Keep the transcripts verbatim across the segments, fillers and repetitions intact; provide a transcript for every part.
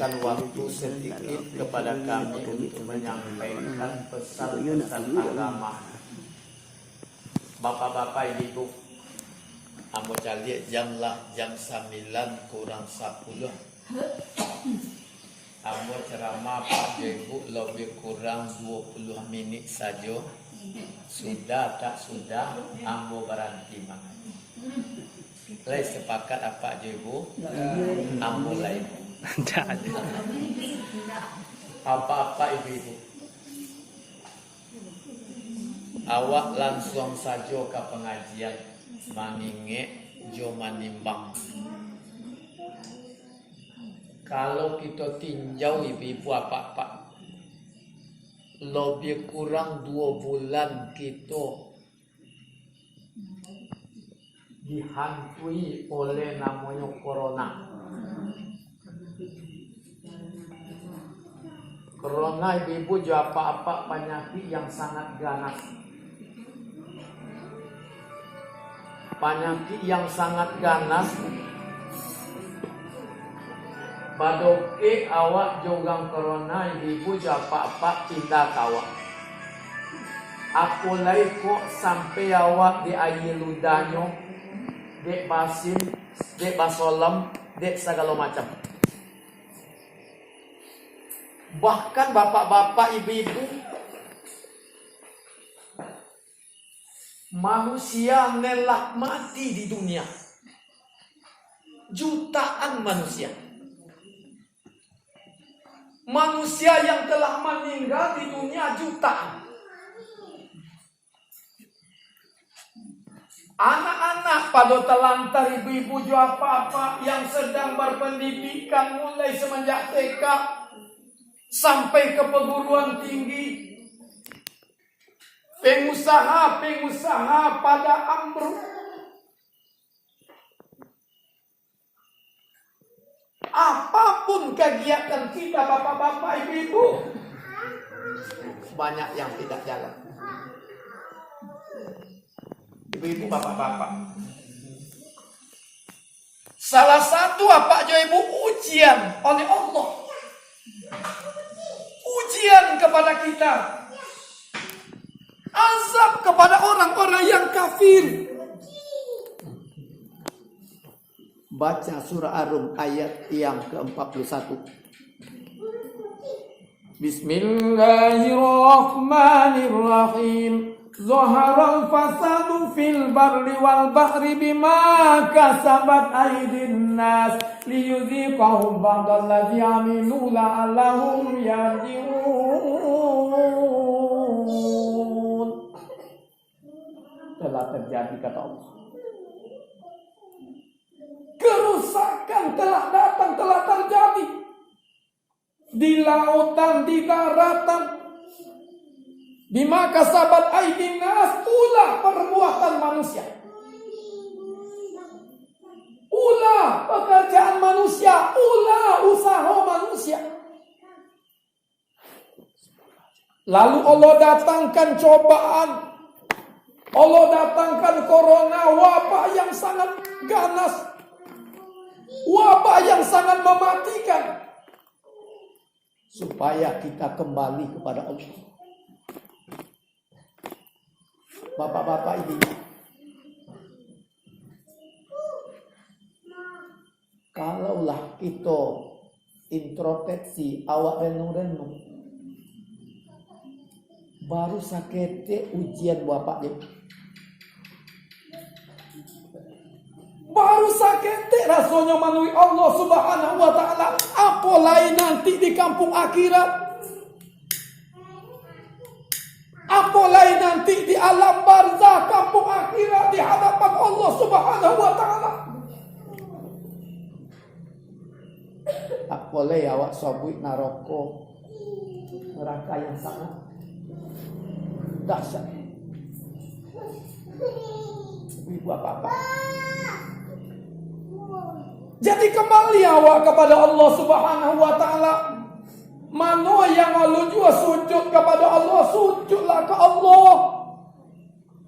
Berikan waktu sedikit kepada kami untuk menyampaikan pesan-pesan agama. Bapak-bapak, ibu-ibu, ambo caliak jam lah, jam sambilan kurang sapuluah. Ambo ceramah, Pak, jo Ibu, lebih kurang dua puluh minit sajo. Sudah tak sudah, ambo baranti mangaji. Lai sepakat apak jo ibu? Ambo lai. Apak-apak ibu-ibu, awak lansuang sajo ka pangajian, mangingek jo manimbang. Kalau kito tinjau ibu-ibu, apak-apak, lobiah kurang duo bulan kito dihantui oleh namonyo corona. Corona, ibu-ibu jo apak-apak, panyakik yang sangat ganas. Panyakik yang sangat ganas. Badokek awak jo urang corona, ibu-ibu jo apak-apak, pindah ka awak. Apo lai kok sampai awak dek aia ludahnyo, dek basin, dek basolem, dek sagalo macam. Bahkan bapak-bapak, ibu-ibu, manusia nan lah mati di dunia, jutaan manusia. Manusia yang telah maninggal di dunia jutaan. Anak-anak pado talantar, ibu-ibu jo apak-apak yang sedang berpendidikan mulai semenjak T K sampai ke perguruan tinggi. Pengusaha-pengusaha pada ambruk. Apapun kegiatan kita, bapak-bapak, ibu-ibu, banyak yang tidak jalan. Ibu-ibu, bapak-bapak, salah satu apak jo ibu ujian oleh Allah. Ujian kepada kita. Azab kepada orang-orang yang kafir. Baca surah Ar-Rum ayat yang keempat puluh satu. Bismillahirrahmanirrahim. Zaharal fasadu fil barri wal bahri bima kasabat aidin nas liyuziqahum ba'dallazi amilu la'allahum yarji'un. Telah terjadi, kata Allah. Kerusakan telah datang, telah terjadi. Di lautan, di daratan. Bima kasabat aidin nas, ulah perbuatan manusia. Ulah pekerjaan manusia, ulah usaha manusia. Lalu Allah datangkan cobaan. Allah datangkan corona, wabah yang sangat ganas. Wabah yang sangat mematikan. Supaya kita kembali kepada Allah. Bapak-bapak, ibu-ibu, kalaulah kito introspeksi, awak renung-renung, baru saketek ujian Bapak ni. Baru saketek rasonyo manuruik Allah Subhanahu wa Ta'ala. Apo lai nanti di kampuang akhirat? Apo lai nanti di alam barzah, kampuang akhirat, di hadapan Allah Subhanahu wa Ta'ala? Apo lai awak sabuik narako, narako yang sangat dahsyat. Ibu, bapak-bapak. Jadi, kembali awak kepada Allah Subhanahu wa Ta'ala. Mano yang alun juo sujud kepada Allah, sujudlah ka Allah.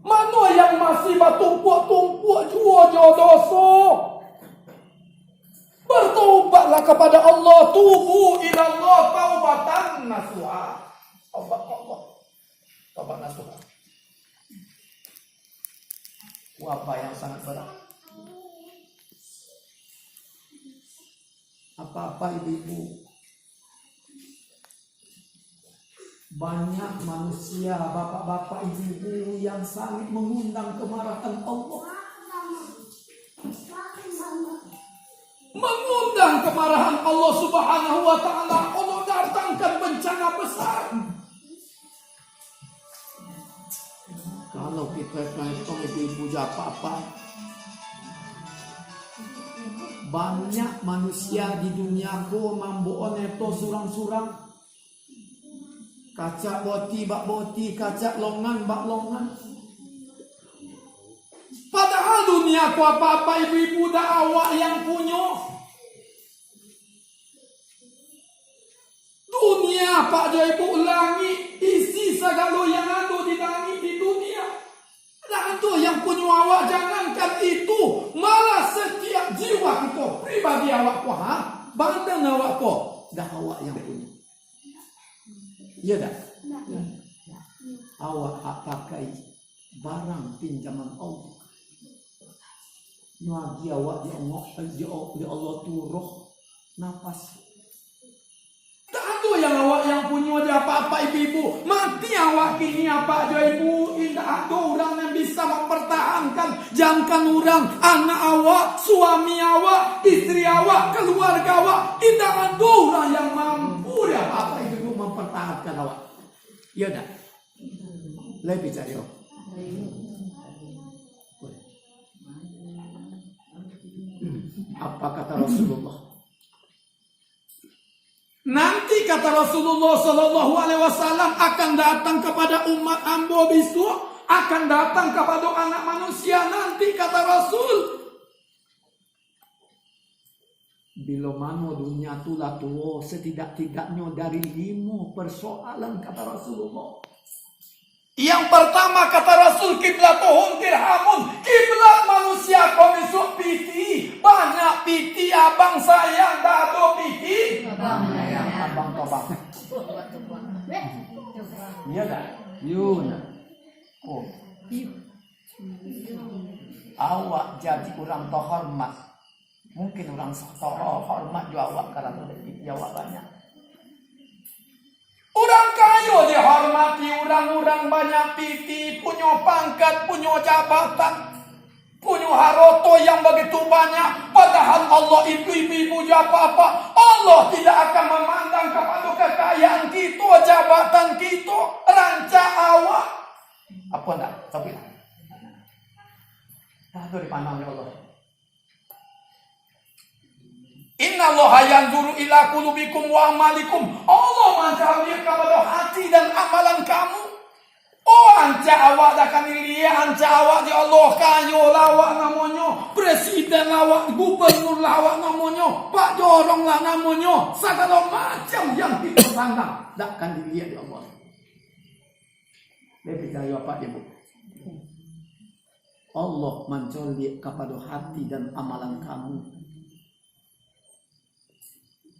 Mano yang masih batumpuak-tumpuak juo jo doso, Bertobatlah kepada Allah, tubu ilallah taubatan nasuha. Taubat ka Allah. Taubat nasuha. Wabah yang sangat berat. Apa-apa ibu-ibu, banyak manusia, bapak-bapak, ibu-ibu yang sangat mengundang kemarahan Allah. Mengundang kemarahan Allah Subhanahu wa Ta'ala. Allah datangkan bencana besar. Kalau kita hitung-hitung, ibu-ibu, jo apa-apa, banyak manusia di dunia ko mambuek neto surang-surang. Kacak boti bak boti, kacak longan bak longan. Padahal dunia ko apa-apa, ibu-ibu, dak awak yang punyo. Dunia, Pak jo Ibu, langik, isi sagalo yang ado di langik, di dunia. Dak ado yang punyo awak, jangankan itu, malah satiok jiwa kito, pribadi awak ko, ha? Badan awak ko, dak awak yang punyo. Iyo dak? Awak hak pakai barang pinjaman Allah. Nyo agiah awak di Allah, di, di Allah tu roh, napas. Dak ado yang awak yang punyo di apa-apa, ibu-ibu. Mati awak kini, apak jo ibu, indak ado urang yang bisa mampartahankan. Jangankan urang, anak awak, suami awak, istri awak, kaluarga awak, indak ado urang yang mampu di apa-apa, ibu-ibu, mampartahankan awak. Iyo dak? Lai picayo? Apa kata Rasulullah? Nanti, kata Rasulullah sallallahu alaihi wasallam, akan datang kepada umat ambo bisuak, akan datang kepada anak manusia nanti, kata Rasul. Bilo mano dunia tu lah tuo, setidak-tidaknyo dari limo persoalan, kata Rasulullah. Yang pertama, kata Rasul, "Qiblatuhum dirhamun." Kiblat manusia ko bisuak piti. Banyak piti, abang sayang, dak ado piti. Abang sayang, abang tobang. Iyo dak? Iyo, nah. Oh. Awak jadi urang tahormat. Mungkin urang sah tahu hormat jo awak karano piti awak banyak. Urang kayo dihormati, urang-urang banyak piti, punyo pangkat, punyo jabatan, punyo haroto yang bagitu banyak. Padahal Allah itu ibu-ibu jo apa-apa. Allah tidak akan mamandang kapado kakayaan kito, jabatan kito, rancak awak. Apo ndak? Tapi dah tu dipandang dek Allah. "Innallaha yanzuru ila qulubikum wa amalikum." Allah mancaliak kapado hati dan amalan kamu. Oh, rancak awak dak akan diliek, rancak awak dek Allah, kayo lah awak namonyo, presiden lah awak, gubernur lah awak namonyo, pak jorong lah namonyo, sagalo macam yang kito pandang dak akan diliek dek Allah. Lai picayo apak dek ibu? Allah mancaliak kapado hati dan amalan kamu.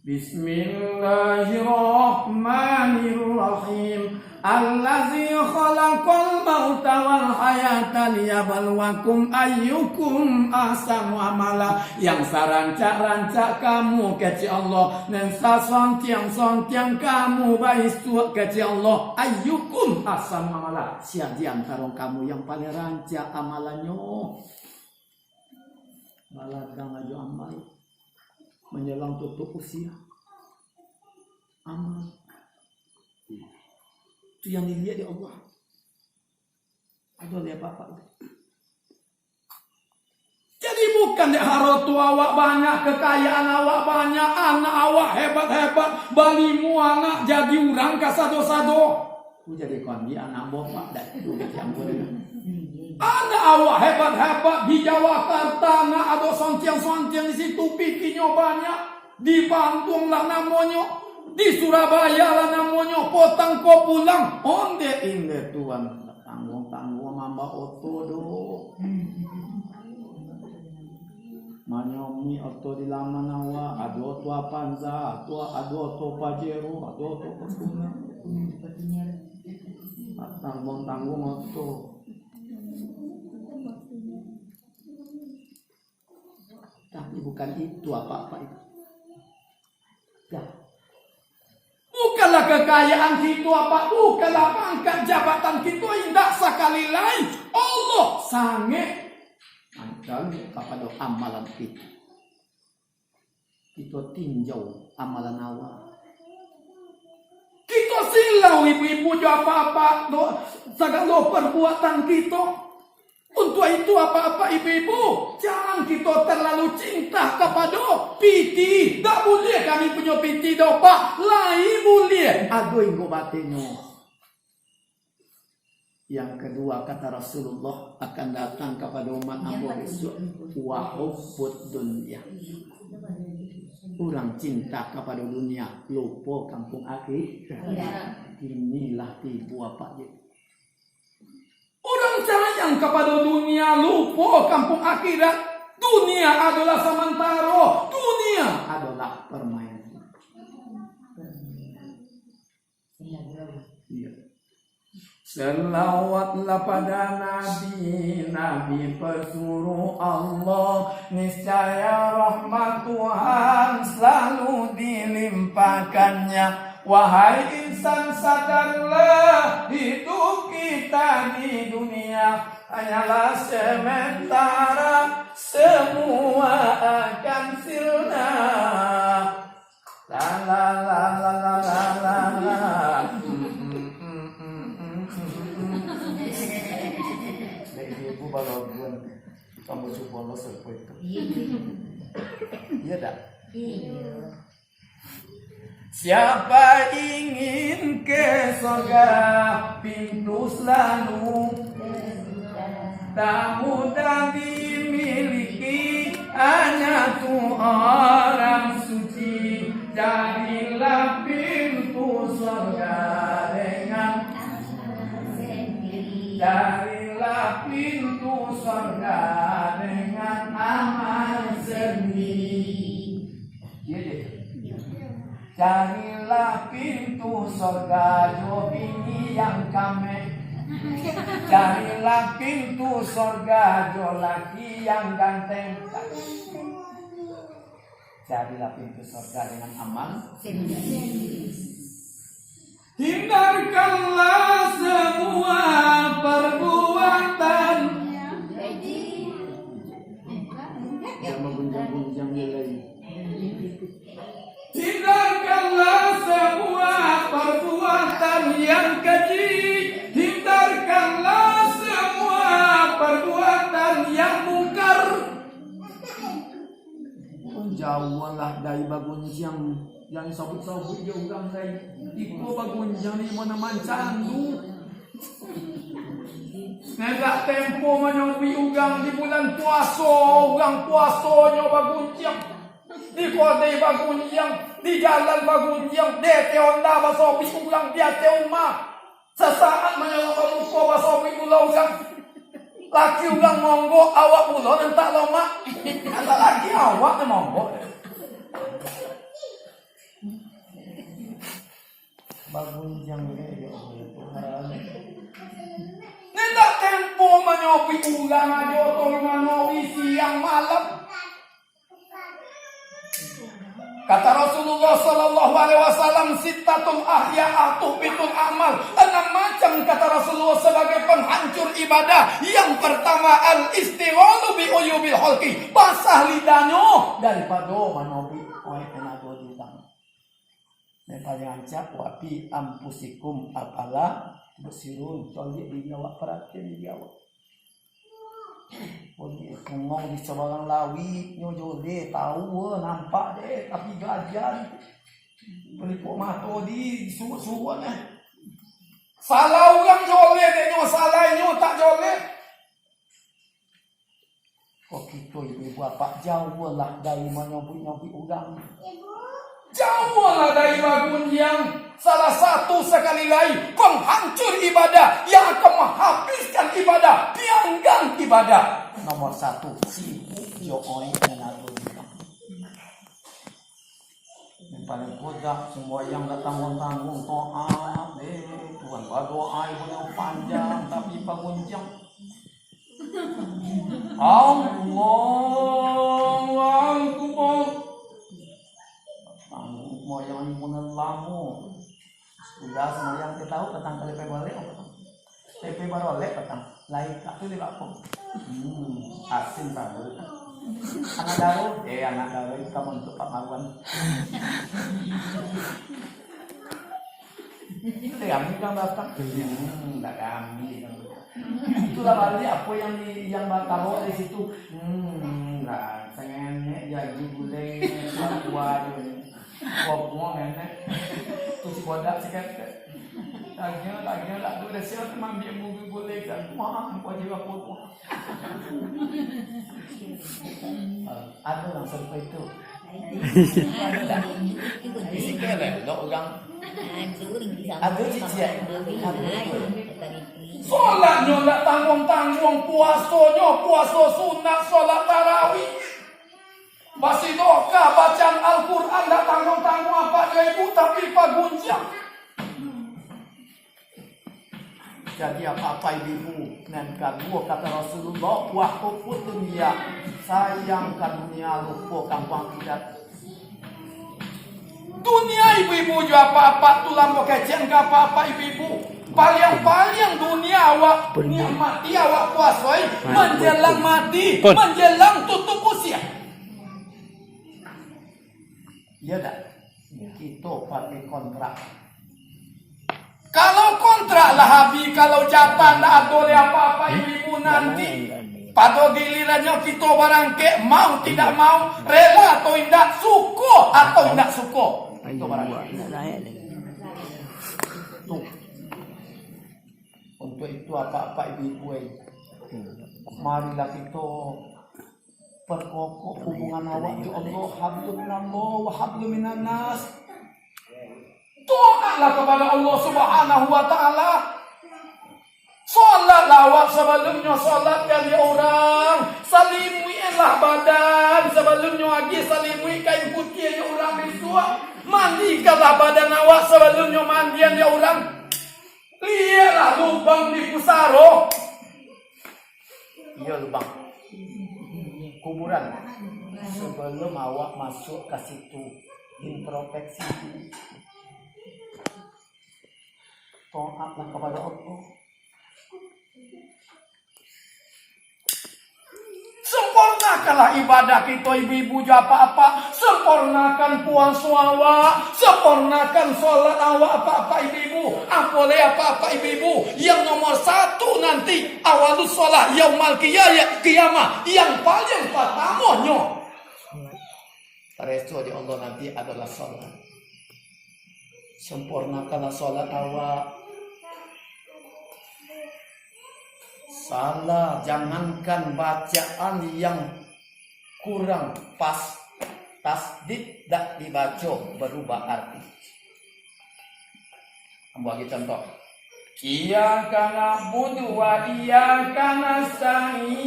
Bismillahirrahmanirrahim. Allazi khalaqal mauta wal hayata liyabluwakum ayyukum ahsanu amala. Yang sarancak-rancak kamu kecek Allah, nan sasontiang-sontiang kamu baisuak kecek Allah. Ayyukum ahsanu amala. Sia di antaro kamu yang paling rancak amalannyo? Baladang ajo amal, manjalang tutup usia. Amal. Itu yang diliek dek Allah. Ado lai apak-apak. Jadi, bukan dek haroto awak banyak, kakayaan awak banyak, anak awak hebat-hebat, balimo anak, jadi urang kasado-sado. Ku jadi kondi anak bapak dak itu kecampuran. Anak awak hebat-hebat di Jakarta, nak ado sontiang-sontiang di situ, pitinyo banyak. Di Bandung lah namonyo, di Surabaya lah namonyo, potang ko pulang. Onde inde tuan, tangguang-tangguang mamba oto do. Manyomi oto di laman awak, ado oto Avanza, ado, ado oto Pajero, ado oto Fortuner. Tangguang-tangguang oto. Tapi bukan itu apa-apa itu. Ya. Bukanlah kekayaan kito apa, bukanlah pangkat jabatan kito, indak sakali lai. Allah sangaik manggaleh kapado amalan kito. Kito tinjau amalan awak. Kito silau ibu-ibu jo apa-apa do, sagalo perbuatan kito. Untuak itu, apa-apa ibu-ibu, jan kito talalu cinta kapado piti. Dak buliah kami punyo piti doh, Pak. Lai buliah. Aduh, inggo batinyo. Yang kedua, kata Rasulullah, akan datang kapado umat ambo bisuak, wa hubbud dunya. Urang cinta kapado dunia, lupo kampuang akhirat. Inilah tibo apak je. Urang sayang kapado dunia, lupo kampuang akhirat. Dunia adolah samantaro, dunia adolah permainan. Iya. Selawatlah pada Nabi, Nabi pesuruh Allah, niscaya rahmat Tuhan selalu dilimpahkannya. Wahai insan, sadarlah, hidup kita di dunia hanyalah sementara, semua akan sirna. La, la, la, la, la, la, la, la. Dek ibu-ibu balaguan, kamu cubo lo serupo itu. Iya. Iya dak? Iya. Siapa ingin ke sorga, pintu selalu tak mudah dimiliki, hanya tu orang suci. Carilah pintu sorga dengan, carilah pintu sorga dengan amal sendiri. Iya, iya. Carilah pintu sorga jo bini yang kameh. Carilah pintu sorga jo laki yang ganteng. Carilah pintu sorga dengan amal. Hindarkanlah semua perbuatan. Jangan menggunjang-gunjang dia lagi. Hindarkanlah semua perbuatan yang keji. Hindarkanlah semua perbuatan yang mungkar. Jauahlah dari bagunjiang, jan sabuik-sabuik jo urang lai. Iko bagunjiang di ma nan mancandu. Indak tempo manyobuik urang di bulan puaso, urang puasonyo bagunjiang. Di kodai bagunjiang, di jalan bagunjiang, di ateh onda basobuik urang di ateh umah. Sasaat manyalok bamuko basobuik pulo urang. Laki urang monggok, awak pulo nan tak lomak. Asa laki awak nan monggok. Bagunjiang, ya Allah, ya Tuhan. Indak tempo manyobuik urang ajo tu manowi siang malam. Kata Rasulullah sallallahu alaihi wasallam, "Sittatul ahya'ah tuhbitul amal." Enam macam, kata Rasulullah, sebagai penghancur ibadah. Yang pertama, al-istighalu bi uyubil khalqi. Basah lidahnyo daripado manobuik kuaik nan ado di urang. Nan paling rancak, "Wa fi anfusikum, afala tubsirun." Caliak diri awak, paratian diri awak. Bangau di sabarang lauik, nyo joleh, tau, nampak deh, tapi gajian. Pelipuk mato di suruak-suruak, eh. Salah urang joleh, dek nyo salah, inyo tak joleh. Kok kito ibu-ibu apak, jauahlah dari manyobuik-nyobuik urang. Jauahlah dari bagunjiang. Salah satu sakali lai penghancur ibadah yang akan menghabiskan ibadah, pianggang ibadah. Nomor satu, sibuk jo oe nan ado di kampuang. Yang paling kodak, sumbayang dak tangguang-tangguang, taat, eh, Tuhan, badoa ibu nan panjang, tapi paguncang. Allahu Akbar. Tangguang sumbayang ibu nan lamo. Sudah sumbayang, kita tahu petang kali pergi balik apa? Tapi barolek patang, lai ka tu di bako. Hmm, asin tahu. Anak daro, eh, anak daro itu kamu untuk Pak Marwan. Eh, kami kan datang. Hmm, dah kami kan. Itulah balik apa yang di, yang bakaro di situ. Hmm, dah, sengenek, jaji gulai, kuah-kuah tu. Wah, buang nenek. Tu si bodak si ketek. Tanya, tanya lah tu, dah siap tu mambiak muka boleh kan. Wah, kau jiwa kuat. Ada orang serupa itu. Di sini ada orang. Ada cicak. Solatnyo ndak tangguang-tangguang, puasonyo puaso sunat, solat tarawih. Basidokah, bacaan Al-Quran dak tangguang-tangguang apak jo ibu, tapi paguncang. Jadi, apak-apak ibu-ibu, nan kaduo kata Rasulullah, "Wa hubbud dunya, sayang ka dunia, lupo kampuang akhirat." Dunia ibu-ibu jo apak-apak tu lambo kecek ka apak-apak ibu-ibu. Paliang-paliang dunia awak nikmati, awak puasoi, manjelang mati, manjelang tutup usia. Iyo dak? Kito pakai kontrak. Kalau kontrak lah habih, kalau jatah ndak ado lai apo-apo ibu-ibu nanti, pado gilirannyo kito barangkek, mau tidak mau, rela atau indak, suko atau indak suko, kito barangkek. Tu. Untuak itu, apak-apak ibu-ibu, marilah kito perkokoh hubungan awak jo Allah, hablum minallah wa hablum minannas. Taatlah kapado Allah Subhanahu wa Ta'ala. Solatlah awak sabalumnyo solatkan dek urang. Salimuiklah badan sabalumnyo agiah salimuik kain putiah dek urang bisuak. Mandikanlah badan awak sabalumnyo mandian dek urang. Lieklah lubang di pusaro. Iyo, lubang kuburan. Sabalum awak masuak ka situ, introspeksi diri. Taatlah kapado Allah. Sempurnakanlah ibadah kito, ibu-ibu jo apak-apak. Sempurnakan puaso awak. Sempurnakan solat awak, apak-apak ibu-ibu. Apo lai apak-apak ibu-ibu? Yang nomor satu nanti, awalus solat yaumal qiyamah, yang paling partamonyo. Tareso di Allah nanti adalah solat. Sempurnakanlah solat awak. Salah, jangankan bacaan yang kurang pas, tasdid dak dibaco, barubah arti. Ambo bagi contoh. Iyyaka na'budu wa iyyaka nasta'in.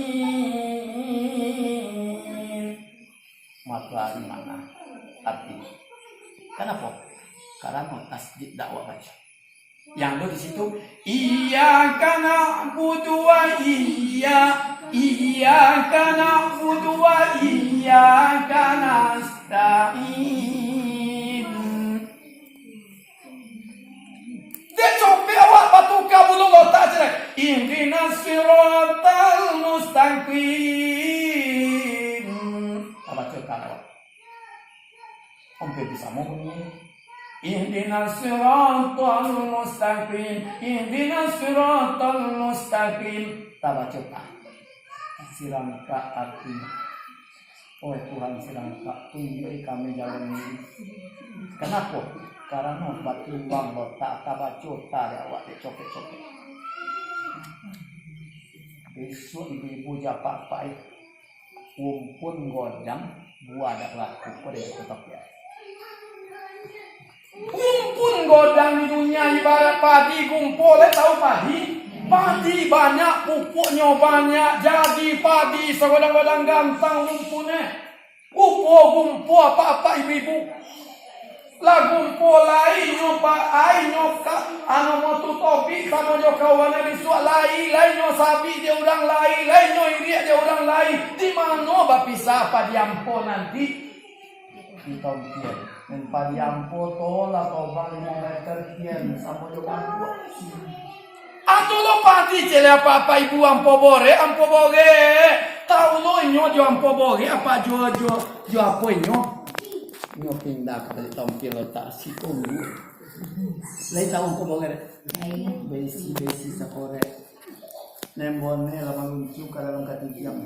Matuari makna arti. Kanapo? Karano tasdid dak awak baco. Yang ado di situ, "Iyyaka na'budu wa iyya-, iyyaka na'budu wa iyyaka nasta'in." Dek copek awak batuka bulu lotak je. "Ihdinas siratal mustaqim." Tabacokan awak. Ampia bisa mah bunyi. "Ihdinas siratal mustaqim, ihdinas siratal mustaqim." Tabacokan. Sirangkak arti. Oh Tuhan, sirangkak, tunjuki kami jalan ini. Kanapo? Karano batu lubang lotak, tabaco ta dek awak dek copek-copek. Bisuak ibu-ibu jo apak-apak, eh. Rumpun godang, buah dak balaku, ko dek kito tapiak. Rumpun godang di dunia ibarat padi, gumpo lai tahu padi. Padi banyak, pupuknyo banyak, jadi padi sagodang-godang gantang rumpunnyo. Rupo gumpo apak-apak ibu-ibu. Lah gumpo lai nyo pa-, ai nyo ka, anu motu tobik samo jo kawan bisuak lai, lai nyo sabik dek urang lai, lai nyo iriak dek urang lai. Di mano bapisah padi ampo nanti? Di Tompian. Nan padi ampo to lah tobang limo meter kian, samo jo mangkuak. Atu lo padi cele apak-apak ibu ampo borek, ampo borek. Tau lo inyo jo ampo borek, apak jo, jo, jo apo inyo? Inyo pindah ka balik Tompian lo tak si tunggu. Lai tau ampo borek? Besi-besi sakorek. Nembone lah maluncu ka dalam katidiang.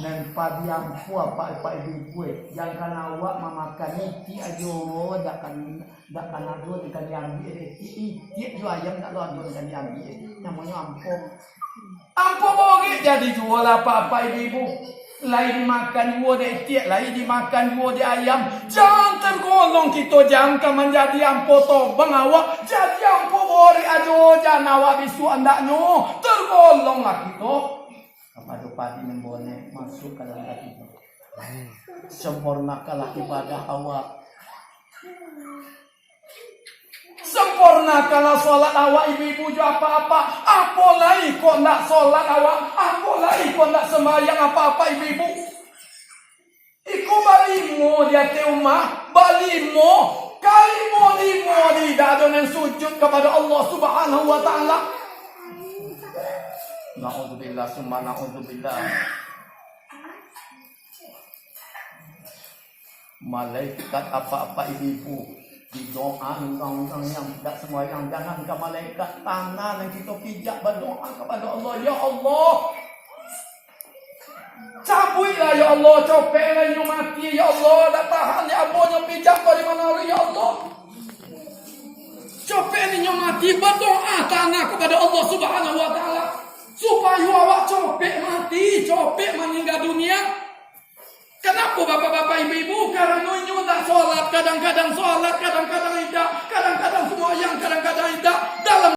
Nan padi ampo apak-apak ibu-ibu, eh. Jangan awak mamakan itiak ajo, dak kan, dak kan ado nan ka diambiak, eh. Itiak, itiak jo ayam dak lo ado nan ka diambiak, eh. Namonyo ampo. Ampo borek jadi juo lah apak-apak ibu-ibu. Lai dimakan juo dek itiak, lai dimakan juo dek ayam. Jan tergolong kito, jan ka manjadi ampo tobang awak. Jadi ampo borek ajo, jan awak bisuak andaknyo. Tergolonglah kito. Kapado padi nembone masuak ka dalam ati tu. Sempurnakanlah ibadah awak. Sempurnakanlah solat awak, ibu-ibu jo apak-apak. Apo lai kok ndak solat awak? Apo lai kok ndak sembahyang apak-apak, ibu-ibu? Iko balimo di ateh umah, balimo, kalimo-limo di, dak ado nan sujud kapado Allah Subhanahu wa Ta'ala. Naudzubillah, summa naudzubillah. Malaikat apak-apak ibu-ibu, di doa urang-urang yang dak sembahyang, jangan ka malaikat, tangan nan kito pijak badoa kapado Allah, "Ya Allah, cabuiklah, ya Allah, copeklah inyo mati, ya Allah, dak tahan dek ambo nyo pijak ko di mano hari, ya Allah. Copek inyo mati," badoa tanah kapado Allah Subhanahu wa Ta'ala, supayo awak copek mati, copek maningga dunia. Kanapo bapak-bapak, ibu-ibu? Karano inyo ndak solat, kadang-kadang solat, kadang-kadang indak, kadang-kadang sumbayang, kadang-kadang indak. Dalam